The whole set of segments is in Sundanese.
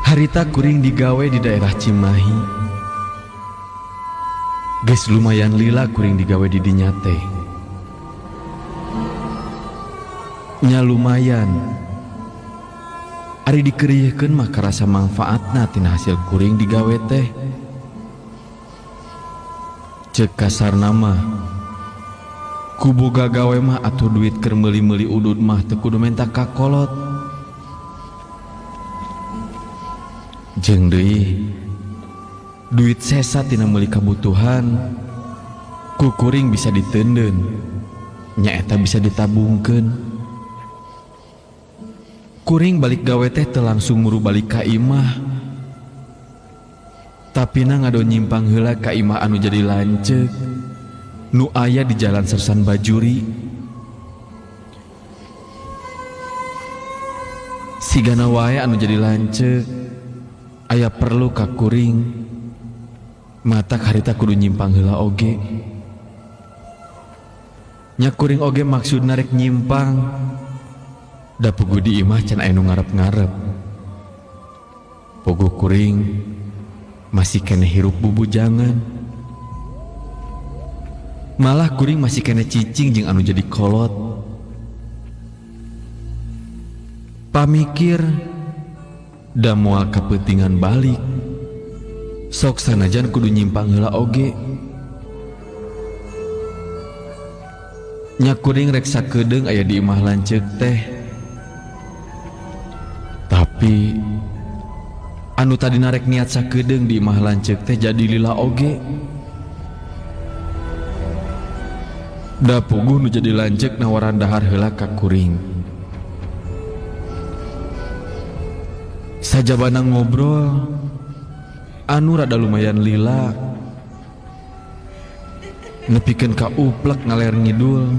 Harita kuring digawe di daerah Cimahi. Geus lumayan lila kuring digawe di dinya teh. Nya lumayan. Ari dikeureuyeun mah karasa mangfaatna tina hasil kuring digawe teh. Ceuk kasarna mah ku boga gawe mah atuh duit keur meuli-meuli udud mah teu kudu menta ka kolot. Jeung deui duit sesa tina meuli kabutuhan ku kuring bisa diteundeun, nyaeta bisa ditabungkeun. Kuring balik gawe teh teu langsung muru balik ka imah. Tapina ngado nyimpang heula ka imah anu jadi lanceuk nu aya di Jalan Sersan Bajuri. Sigana wae anu jadi lanceuk aya perlu ka kuring, matak harita kudu nyimpang heula oge. Nya kuring oge maksudna rek nyimpang, da puguh di imah can aya nu ngarep-ngarep. Puguh kuring masih keneh hirup bubujangan. Malah kuring masih keneh cicing jeung anu jadi kolot. Pamikir da moal kapeutingan balik. Sok sanajan kudu nyimpang heula oge. Nya kuring rek sakedeung aya di imah lanceuk teh. Tapi anu tadi narek niat sakedeung di imah lanceuk teh jadi lila oge. Da puguh nu jadi lanceuk nawaran dahar heula ka kuring. Sajabana ngobrol anu rada lumayan lila, nepikeun ka uplek ngaler ngidul.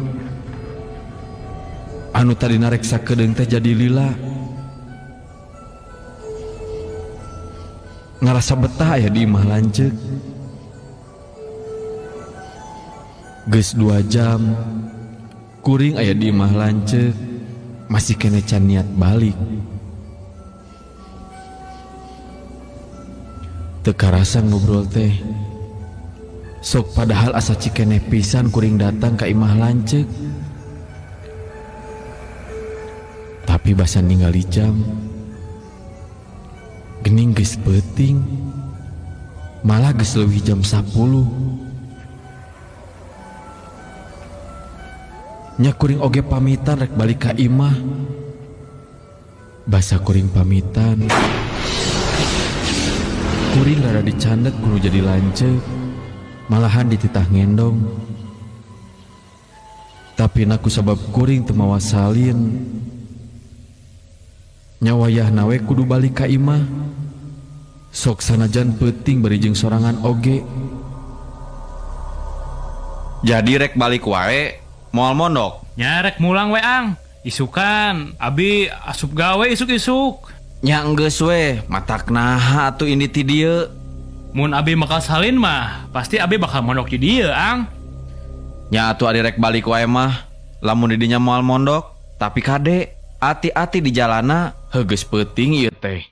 Anu tadi narek sakedeung teh jadi lila. Ngarasa betah aya di imah lanceuk. Geus 2 jam kuring aya di imah lanceuk, masih keneh can niat balik. Teu karasa ngobrol teh. Sok padahal asa cikeneh pisan kuring datang ka imah lanceuk. Tapi basa ningali jam, gening geus peuting, malah geus leuwih jam 10. Nya kuring oge pamitan rek balik ka imah. Basa kuring pamitan, kuring rada dicandet kudu jadi lanceuk, malahan dititah ngendong. Tapi naku sabab kuring teu mawa salin, nya wayahna we kudu balik ka imah. Sok sanajan peuting bari jeung sorangan oge. Jadi rek balik wae, moal mondok. Nya rek mulang we ang. Isukan, abi asup gawe isuk-isuk. Nya enggeus we, matak naha atuh ini ti dieu. Mun abi bakal salin mah, pasti abi bakal mondok di dieu ang. Nya atuh ari rek balik wae mah, lamun di dinya moal mondok, tapi kade hati-hati di jalana, heuh geus peuting ieu teh.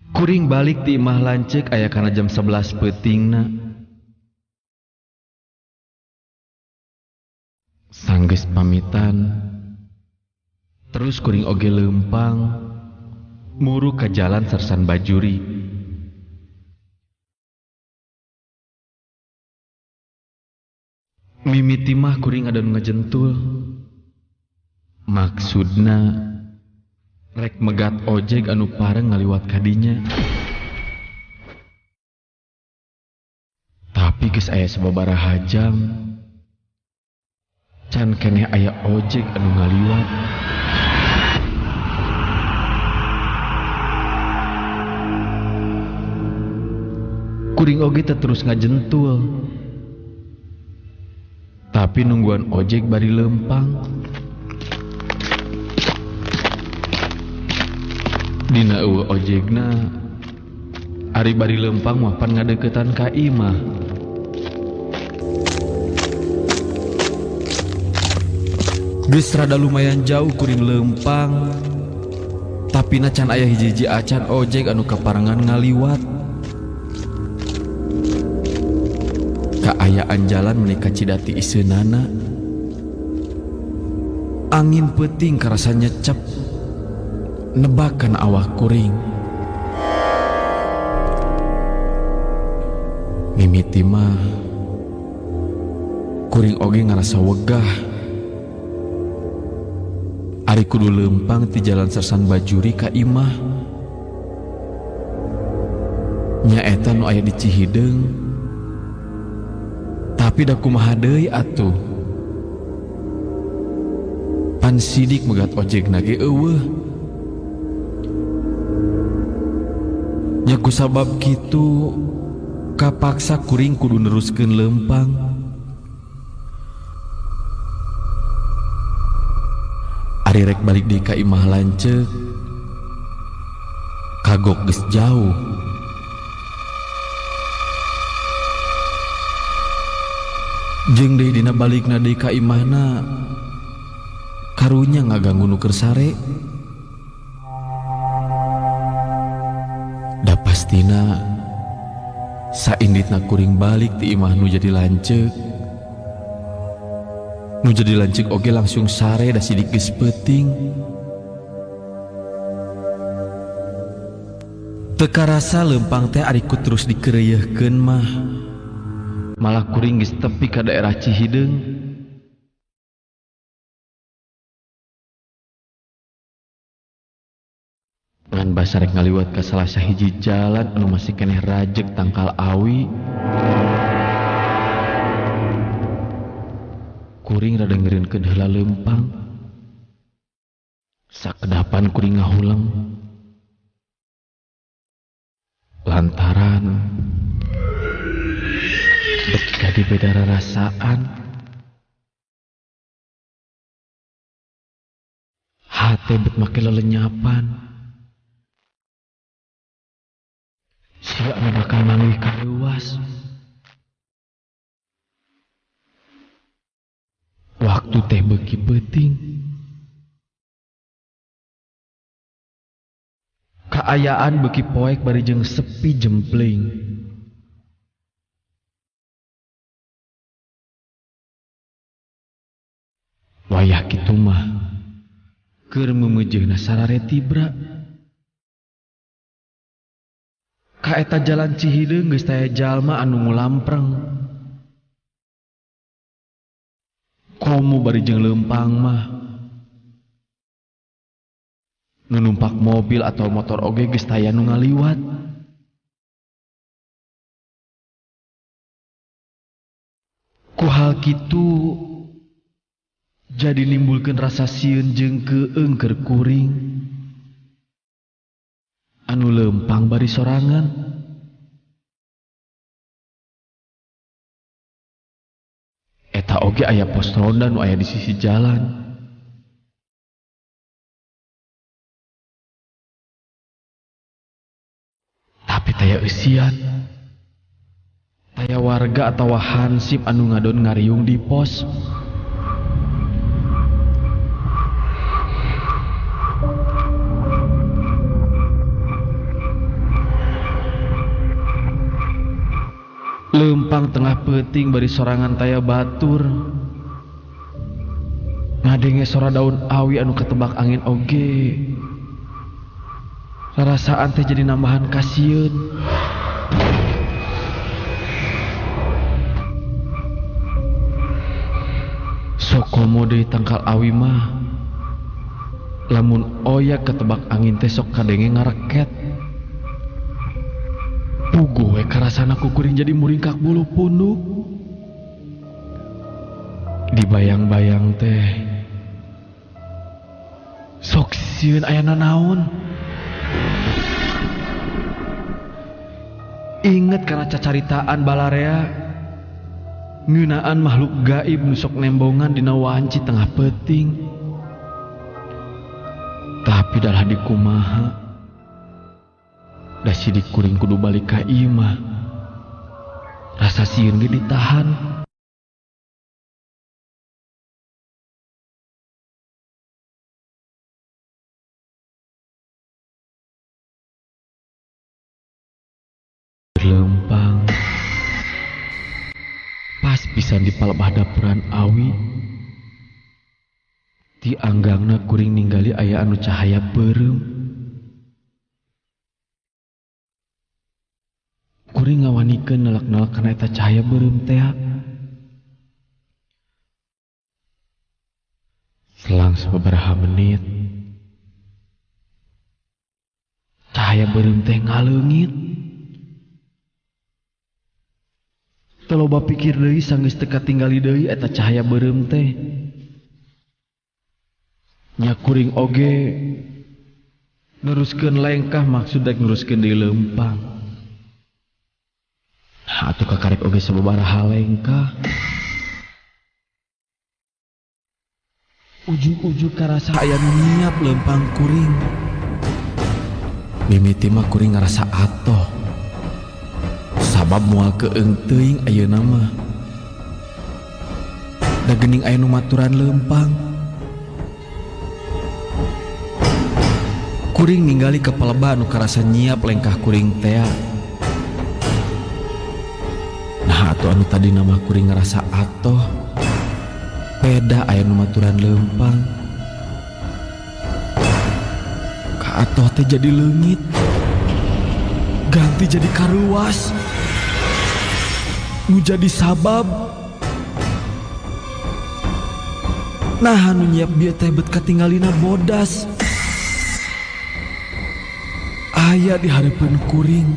Kuring balik ti imah lanceuk aya kana jam 11 peutingna. Sanggeus pamitan, terus kuring oge leumpang muru ka jalan Sersan Bajuri. Mimiti mah kuring ada nu ngajentul. Maksudna rek megat ojek anu pareng ngaliwat kadinya. Tapi geus aya sababaraha jam, can keneh aya ojek anu ngaliwat. Kuring oge teh terus ngajentul. Tapi nungguan ojek bari lempang. Dina eueuh ojekna, ari bari lempang mah pan ngadeukeutan ka imah. Geus rada lumayan jauh kuring leumpang, tapi na can aya hiji-hiji acan ojek anu kaparengan ngaliwat. Kaayaan jalan meni kacida tiiseunana. Angin peuting karasa nyecep nebakan awak kuring. Mimiti mah kuring oge ngarasa wegah. Ari kudu leumpang ti jalan Sersan Bajuri ka imah. Nyaeta nu aya di Cihideung. Tapi da kumaha deui atuh. Pan sidik megat ojekna ge eueuh. Nya kusabab kitu kapaksa kuring kudu neruskeun leumpang. Ari rek balik deui ka imah lanceuk, kagok geus jauh. Jeung deui dina balikna deui ka imahna, karunya ngaganggu nu keur sare. Da pastina sainditna kuring balik ti imah nu jadi lanceuk. Nu jadi lanceuk oge langsung sare da sidik geus peuting. Teu karasa leumpang teh ari ku terus dikeureuyeurkeun mah. Malah kuring geus tepi ka daerah Cihideung. Ngan basa rek ngaliwat ka salah sahiji jalan anu masih keneh rajeg tangkal awi. Kuring rada ngeureunkeun heula leumpang. Sakedapan kuring ngahuleng. Lantaran bek jadi beda rarasaan. Hate bet make lelenyapan. Sia anu bakal manggih kareuwas. Waktu teh beuki peuting. Kaayaan beuki poek bari jeung sepi jempling. Wayah kitu mah keur meumeujeuna sarare tibra. Kaeta jalan Cihideung geus taya jalma anu ngulampreng. Komo bari jeung leumpang mah. Nu numpak mobil atau motor oge geus taya nu ngaliwat. Ku hal kitu jadi nimbulkeun rasa sieun jeung keung keur kuring. Anu leumpang bari sorangan. Eta oge aya pos ronda nu aya di sisi jalan. Tapi taya eusian. Taya warga atawa hansip anu ngadon ngariung di pos. Leumpang tengah peuting bari sorangan taya batur. Ngadenge sora daun awi anu ketebak angin oge. Rarasaan teh jadi nambahan kasieun. Sokomo deui tangkal awi mah. Lamun oyak ketebak angin teh sok kadenge ngareket. Puguh we karasana ku kuring jadi muringkak bulu punduk. Dibayang-bayang teh sok sieun aya nanaon. Inget kana cacaritaan balarea ngeunaan makhluk gaib nu sok nembongan dina wanci tengah peuting. Tapi dalah dikumaha. Da sidik kuring kudu balik ka imah. Rasa sieun ge ditahan. Pisan di palebah dapuran awi. Ti anggangna kuring ninggali aya anu cahaya beureum. Kuring ngawanikeun nelak-nelak kana eta cahaya beureum teh. Selang sababaraha menit, cahaya beureum teh ngaleungit. Teu loba pikir deui sanggeus teu katinggali deui eta cahaya beureum teh. Nya kuring oge neruskeun lengkah maksud rek neruskeun deui leumpang. Nah, atuh kakarek oge sababaraha lengkah. Ujug-ujug karasa aya nu nyiap leumpang kuring. Mimiti mah kuring ngarasa atoh. Sabab moal keung teuing ayeuna mah. Da geuning aya nu maturan leumpang. Kuring ningali ka palebah anu karasa nyiap lengkah kuring tea. Nah atuh anu tadi nama kuring ngarasa atoh. Peda aya nu maturan leumpang. Ka atoh teh jadi leungit. Ganti jadi karuas. Nu jadi sabab. Nah anu nyiap bieu teh bet katinggalina bodas. Aya di hareupeun kuring.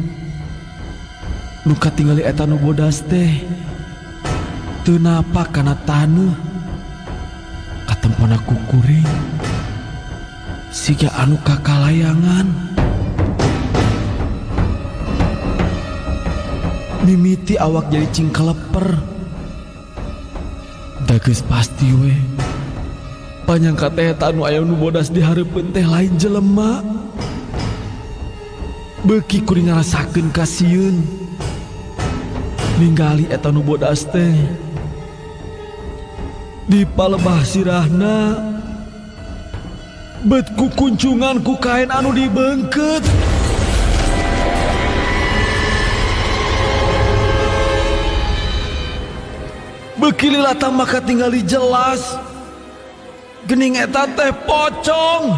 Nu katingali eta nu bodas teh teu napak kana taneuh. Katempona ku kuring siga anu kakalayangan. Mimiti awak jadi cingkaleper. Da geus pasti we panyangka teh eta anu aya nu bodas di hareupeun teh lain jelema. Beuki kuring ngarasakeun kasieun ninggali eta nu bodas teh. Di palebah sirahna bet ku kuncungan ku kain anu dibeungkeut. Beuki lila tambah katingali jelas. Geuning eta teh pocong.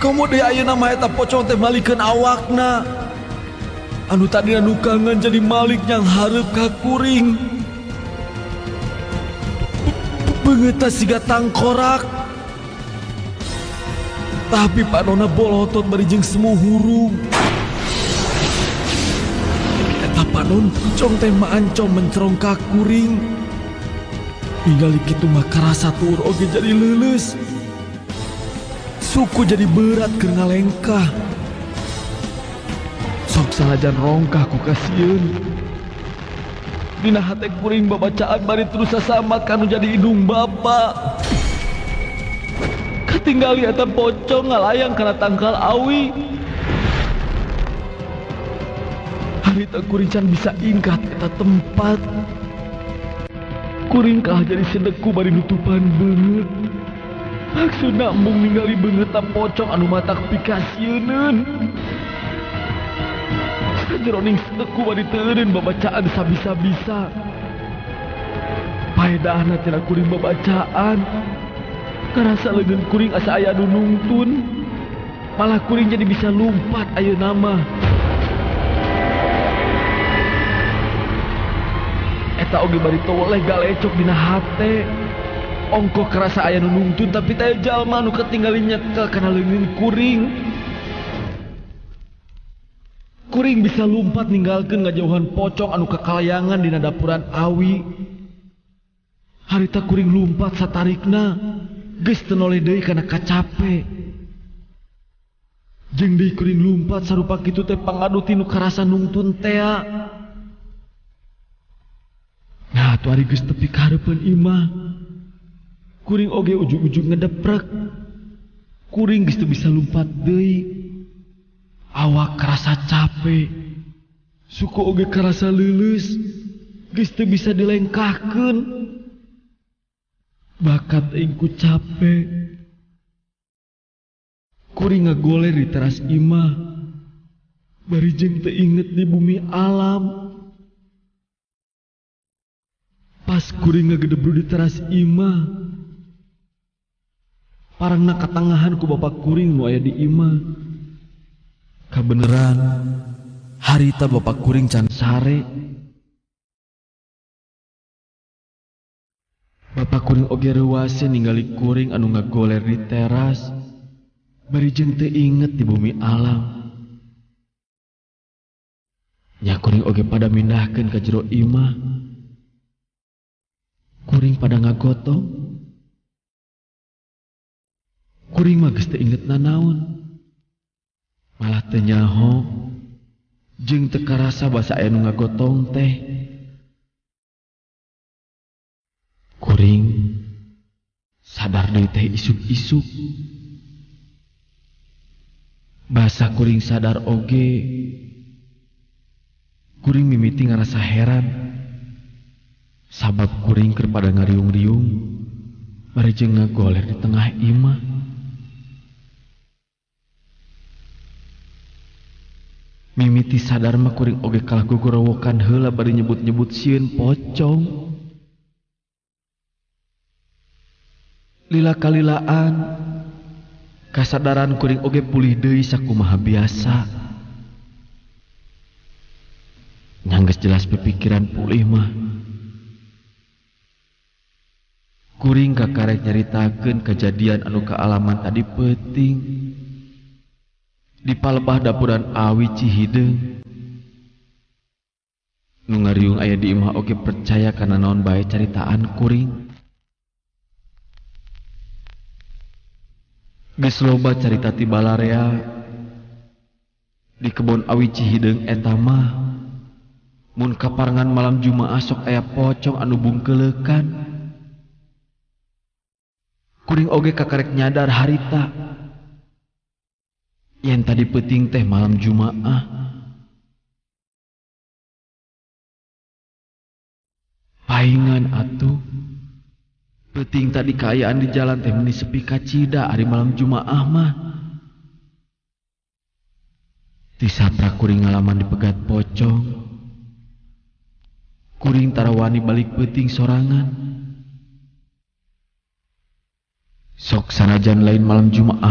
Komo deui ayeuna mah eta pocong teh malikeun awakna. Anu tadina nukangan jadi malik yang hareup ka kuring. Beungeutna siga tangkorak. Tapi panona bolotot bari jeung semu hurung. Eta panon pocong teh maancom mencerong ka kuring. Ningali kitu mah karasa tuur oge jadi leuleus. Suku jadi berat keur ngalengkah. Sok sanajan rongkah ku kasieun. Dina hate kuring babacaan bari terus sasamat kanu jadi indung bapa. Katinggali eta pocong ngalayang kana tangkal awi. Harita kuring can bisa ingkat eta tempat. Kuring kalah jadi sedeku bari nutupan beungeut. Maksudna embung ningali beungeut ta pocong anu matak pikasieuneun. Sajeroning sedeku bari teu eureun babacaan sabisa-bisa. Paedahna cenah kuring babacaan. Karasa leungeun kuring asa aya anu nungtun. Malah kuring jadi bisa lumpat ayeuna mah. Eta oge bari toleh galecok dina hate. Ongkoh kerasa aya nu nungtun tapi teh jalma nu katinggali nyekel kana leungeun kuring. Kuring bisa lumpat ninggalkeun ngajauhan pocong anu kakalayangan dina dapuran awi. Harita kuring lumpat satarikna geus teu noleh deui kana kacape. Jeung deui kuring lumpat sarupa kitu teh pangadu tinu karasa nungtun tea. Nah atuh ari geus tepi ka hareupeun imah. Kuring oge ujug-ujug ngedeprek. Kuring geus teu bisa lumpat deui. Awak kerasa capek. Suku oge kerasa leuleus. Geus teu bisa dilengkahkeun. Bakat aing ku capek. Kuring ngagoler di teras imah. Bari jeung teu inget di bumi alam. Pas kuring ngagedebru di teras imah, parangna katangahan ku bapak kuring nu aya di imah. Kabeneran harita bapak kuring can sare. Bapak kuring oge reuwaseun ningali kuring anu ngagoler di teras, bari jeung teu inget di bumi alam. Nya kuring oge pada mindahkeun ka jero imah. Kuring pada ngagotong. Kuring mah geus teu inget nanaon. Malah teu nyaho jeung teu karasa basa aya nu ngagotong teh. Kuring sadar deui teh isuk-isuk. Basa kuring sadar oge, kuring mimiti ngarasa heran. Sabab kuring keur pada ngariung-riung bari jeung ngagoler di tengah imah. Mimiti sadar mah kuring oge kalah gogorowokan heula bari nyebut-nyebut sieun pocong. Lila kalilaan kasadaran kuring oge pulih deui sakumaha biasa. Nya geus jelas pipikiran pulih mah. Kuring kakarek nyaritakeun kejadian anu kaalaman tadi peuting di palebah dapuran awi Cihideung. Nu ngariung aya di imah oge percaya kana naon bae caritaan kuring. Geus loba carita ti balarea di kebon awi Cihideung eta mah mun kaparengan malam Jumaah sok aya pocong anu bungkeleukan. Kuring oge kakarek nyadar harita yen tadi peuting teh malam Jumaah. Paingan atuh peuting tadi kaayaan di jalan teh meni sepi kacida ari malam Jumaah mah. Ti saprak kuring ngalaman dipegat pocong. Kuring tarawani balik peuting sorangan. Sok sanajan lain malam Jumaah.